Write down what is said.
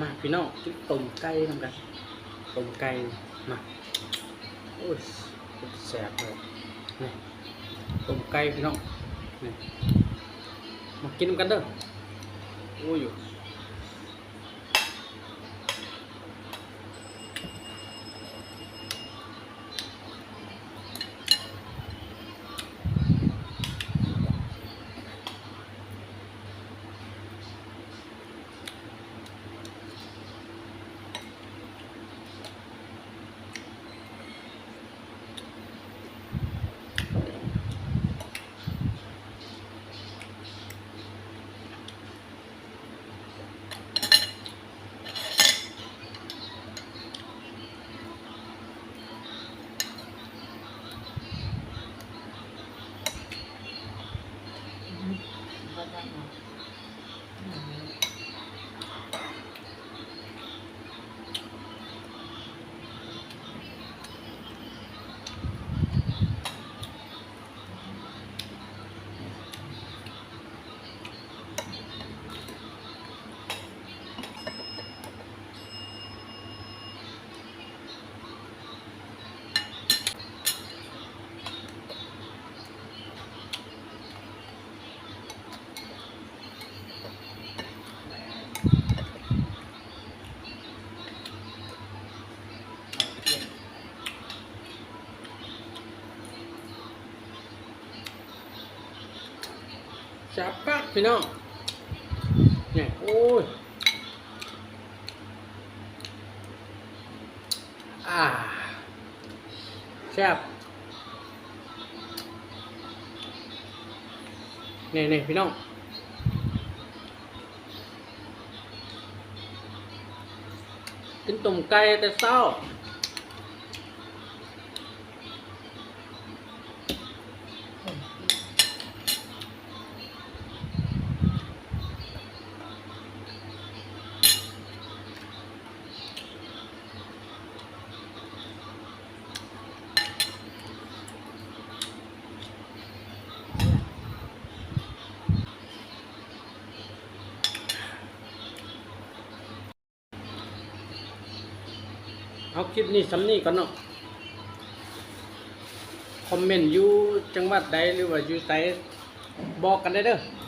ມາພີ່ນ້ອງ ກິນຕົ້ມໄກ່ນຳກັນ ຕົ້ມໄກ່ ມາ ໂອ້ຍ ແຊບເລີຍ ນີ້ ຕົ້ມໄກ່ພີ່ນ້ອງ ນີ້ ມາກິນນຳກັນເດີ ໂອ້ຍ. ແຊບຄັກພີ່ນ້ອງ ນີ້ ໂອ້ຍ ອ່າ ແຊບ ນີ້ໆ ພີ່ນ້ອງ ກິນຕົ້ມໄກ່ແຕ່ເຊົ້າ.ເອົາ ຄລິບນີ້ສ່ຳນີ້ກ່ອນເນາະ ຄອມເມັນຢູ່ຈັງຫວັດໃດ ຫຼືວ່າຢູ່ໃສ ບອກກັນໄດ້ເດີ້.